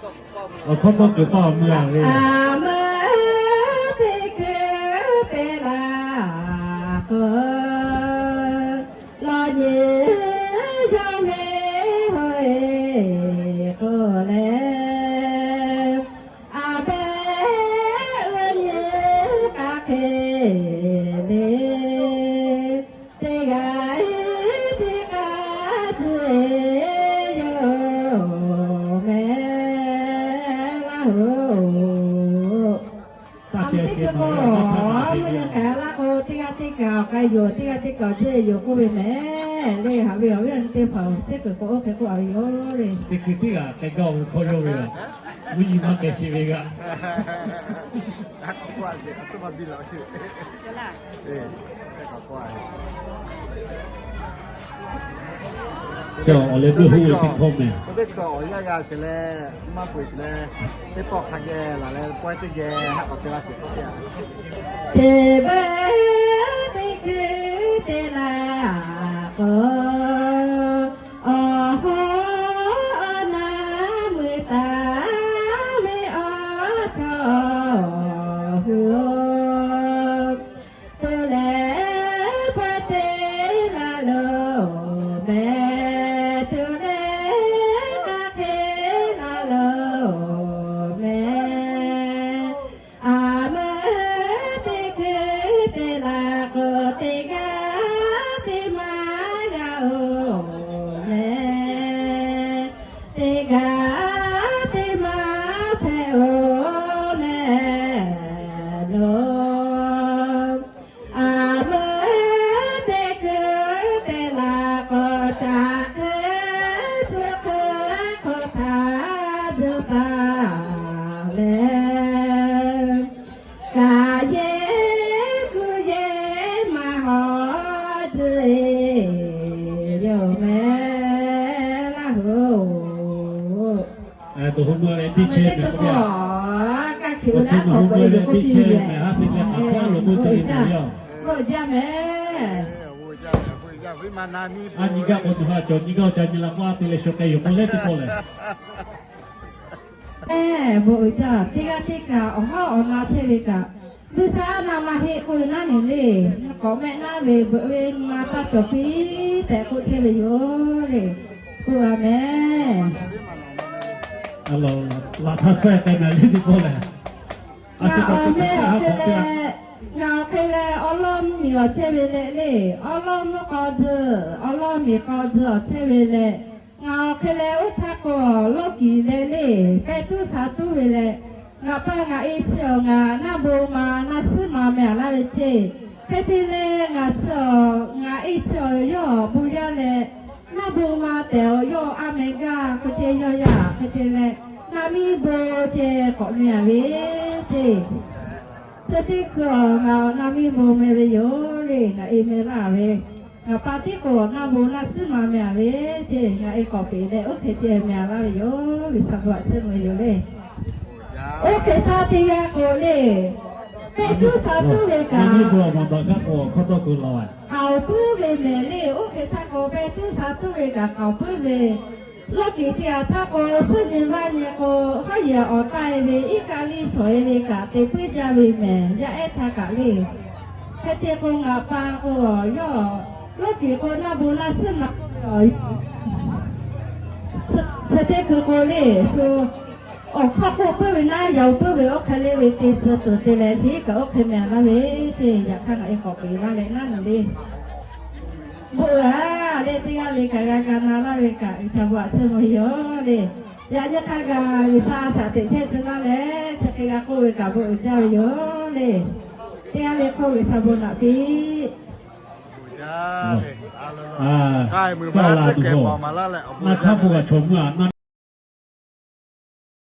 Awˬ hkawˇ tawˇ kuiˬ paˇ awˬ mui a ve, a meuˇ teˇ hkui te la k'o, lawˬ nyi yawˇ ve hoˆ e k'o leh, a pehˉ ve nyi k'a hk'e le, teˇ g'aˇ teˇ k'a tuˬ e yoˬ mehˍ laˇ hoˬ. Aˬ meuꞈ teˇ hkui k'o, mvuhˇ nyi k'ai laˇ k'o, teˇ g'aˇ teˇ kaꞈ awˬ k'ai yoˬ, teˇ g'aˇ teˇ kaꞈ awˬ jeˇ yoˬ k'oˆ ve mehˍ le. Haꞈ ve awˬ viˉ awˬ nyi teˇ hpaˍ-oˬ, teˇ hkui k'o oˇ hk'e k'oˆ a ve yoˬ le. Teˇ hkui teˇ g'aˇ k'ai gaˇ ve hkawˇ yawˇ ve a, mvuhˇ nyi maˇ k'ai sheˍ ve g'aˇ. Awˬ leh teˇ hkawˇ mehˍ. Teˇ pawˆ hk'a geh laˬ leh pawehˇ teˇ geh haˆ k'awꞈ te laˇ sheˍ k'oˆ piˇ a. Teˇ pawˆ teˇ hkui te la k'o, awˬ hawˉ awˬ naˉ mui taˍ ve awˬ chaw hui oˬ, tuˬ leh pawehˇ te laˇ loˬ mehˍ, tuˬ leh k'a hk'e laˇ loˬ mehˍ. A meuˇ teˇ hkui te la k'o, teˇ g'aˇ teˇ maˇ g'a oˬ mehˍ, teˇ g'aˇ teˇ maˇ hpehꞈ oˬ mehˍ loˬ. A meuˇ teˇ hkui te la k'o, caꞈ hk'e tcuh hk'e k'oˆ htaˇ duˬ taˍ leh, kaꞈ yehˬ kuˬ yehˬ maˇ haw tcuh e yoˬ mehˍ laˇ hoˬ. Teˇ hkui k'o, kaˇ hkiˬ uˉ laˇ k'awꞈ k'oˆ e ve k'oˆ piˇ ve, a, k'oˆ jaˇ mehˍ. A nyi gaˇ k'o tuˬ ha cawˬ nyi gaˇ ca nyi la k'o a te leh sho k'ai yoˬ k'oˆ leh teˇ pawˆ lehˬ. Ehˉ, bon uiˍ jaˇ. Teˇ g'aˇ teˇ kaꞈ awˬ hawˉ awˬ na chehˇ ve kaꞈ, G'uiˬsha na maˇ heˆ k'oˆ ve naˉ neˬ le. K'awꞈ mehˆ naˉ ve beuꞈ ve nyi ma taˇ cawˬ piˇ tehꞈ k'oˆ chehˇ ve yoˬ le. K'oˆ a mehˍ. Laꞈ htaˇ sehˉ k'ai mehˍ le teˇ pawˆ lehˬ. Ngaˬ awˬ meh awˬ hk'e leh, ngaˬ awˬ hk'e leh awˉ lawˉ mvuhˇmiˬ awˬ chehˇ ve leh le. Awˉ lawˉ mvuhˇ k'aw tzuhˬ, awˉ lawˉ miˬ k'aw tzuhˬ awˬ chehˇ ve leh, ngaˬ awˬ hk'e leh oˇ htaˇ k'o, lawˇ kiˍ leh le, pehˇ tuˉ sha tuˉ ve leh, ngaˬ pa ngaˬ e chi awˬ ngaˬ naˇ bon ma naˇ suhˉ ma meh a laˇ ve ceˇ. Hk'e te leh ngaˬ chi awˬ ngaˬ e chi awˬ yawˇ awˬ bon yaˇ leh, naˇ bon ma tehˬ awˬ yawˇ a meh gaˇ k'oˆ ceˇ yawˇ yaˇ. Hk'e te leh, naˇ miˇ bon ceh k'awꞈ meh a ve ceˇ. Chi teˇ hkui awˬ ngaˬ awˬ naˇ miˇ bon meh ve yoˬ le, ngaˬ e meh laˇ ve. Ngaˬ pa tiˉ k'o awˬ naˇ bon naˇ suhˉ ma meh a ve ceˇ, ngaˬ e k'awꞈ peꞈ leh oˇ hk'e ceh meh a laˇ ve yoˬ. G'uiˬsha bon aꞈ chehˇ meh yoˬ le. Oˇ hk'e htaˇ teˇ g'aˇ k'o le, pehˇ tuˉ sha tuˉ ve kaꞈ, aˬ puiˉ ve mehˍ le. Oˇ hk'e htaˇ k'o, pehˇ tuˉ sha tuˉ ve kaꞈ k'aoˍ puiˉ ve, lawˇ kiˍ teˇ g'aˇ htaˇ k'o, suhˉ nyi vaˇ nyi k'o, hawˉ yehˬ awˬ taˆ e ve, iˉ kaˆ liˇ shawˍ e ve kaꞈ te puiˉ jaˇ ve mehˍ. Yaˇ ehˉ htaˇ kaꞈ le. Hk'e te k'o, ngaˬ pa k'o, yawˇ lawˇ kiˍ k'o, naˇ bon naˇ suhˉ ma k'o, chi teˇ hkui k'o le, shu awˬ hk'aˇ k'oˆ puiˉ ve naˉ, yaꞈ puiˉ ve oˇ hk'e le ve te tcuh tuˬ te leh, chi kaꞈ oˇ hk'e meh a laˇ ve ceˇ. Yaꞈ hk'aˇ ngaˬ e k'awꞈ peꞈ laˇ leh naˉ neˬ le. Bon a le, teˇ g'aˇ le kaꞈ g'a ga na laˇ ve kaꞈ, G'uiˬsha bon aꞈ chehˇ meh yoˬ le. Yaꞈ nyi hk'a gaˬ G'uiˬsha shaꞈ teꞈ chehˇ tcuh laˇ leh, chi hk'e g'a k'oˆ ve kaꞈ bon uiˍ jaˇ ve yoˬ le. Teˇ g'aˇ le hk'oˆ G'uiˬsha bon naꞈ piˇ.